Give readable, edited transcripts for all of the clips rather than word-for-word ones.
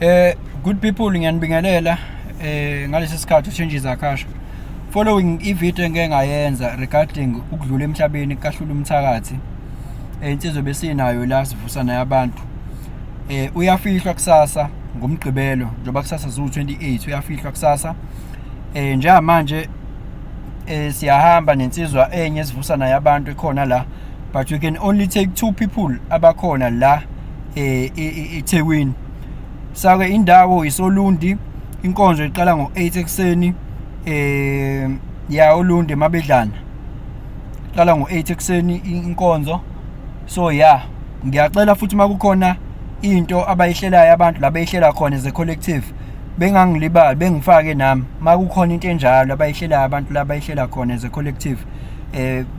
Good people, ngiyanibingelela ngalesi sikhathi uChanges Akasha. Following i-video engike ngayenza regarding ukudlula emhlabeni kaHlula umthakathi. Insizwa besinayo la sivusa naye abantu. Uyafihlwa kusasa ngoMgqibelo, njengoba kusasa ziwu-28, uyafihlwa kusasa. Njengamanje siyahamba nensizwa enye esivusa naye abantu ekhona la, but we can only take two people abakhona la eThekwini. Sake indawo isoLundi, inkonzo iqala ngo-8 ekuseni ya oLundi eMabedlana. Iqala ngo-8 ekuseni inkonzo. So yeah, ngiyacela futhi makukhona into abayihlelayo abantu la beyihlela khona as a collective, bengangilibali, bengifake nami. Makukhona into enjalo abayihlelayo abantu la bayihlela khona as a collective,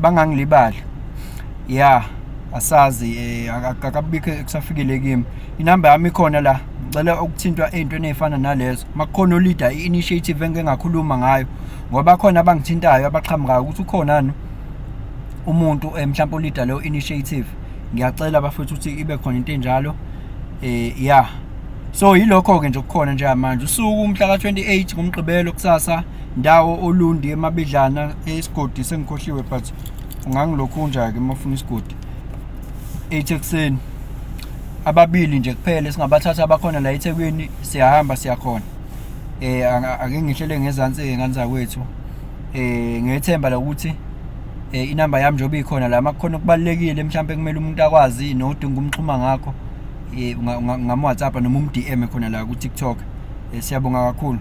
bangangilibali. Yeah, asazi, akabikho ekusafikile kimi. Inamba yami ikhona la, ngicela ukuthintwa ey'ntweni ey'fana nalezo. Makukhona o-leader i-initiative engike ngakhuluma ngayo, ngoba khona abangithintayo abaqhamukayo ukuthi ukhonani umuntu mhlawumbe o-leader leyo initiative. Ngiyacela bafethu ukuthi ibe khona into enjalo. Yeah, so yilokho-ke nje okukhona njengamanje. Usuku umhla ka-28 ngoMgqibelo kusasa, ndawo oLundi eMabidlana, esigodi sengikhohliwe, but ungangilokhunja-ke uma ufuna isigodi. 8 ekuseni, ababili nje kuphela esingabathatha abakhona la eThekwini, siyahamba siyakhona. Ake ngihlele ngezansi ngane zakwethu. Ngethemba lokuthi inamba yami njengoba ikhona la, makukhona okubalulekile mhlawumbe kumele umuntu akwazi nodinga umxhuma ngakho, ungam-WhatsApp noma um-DM khona la ku-TikTok. Siyabonga kakhulu.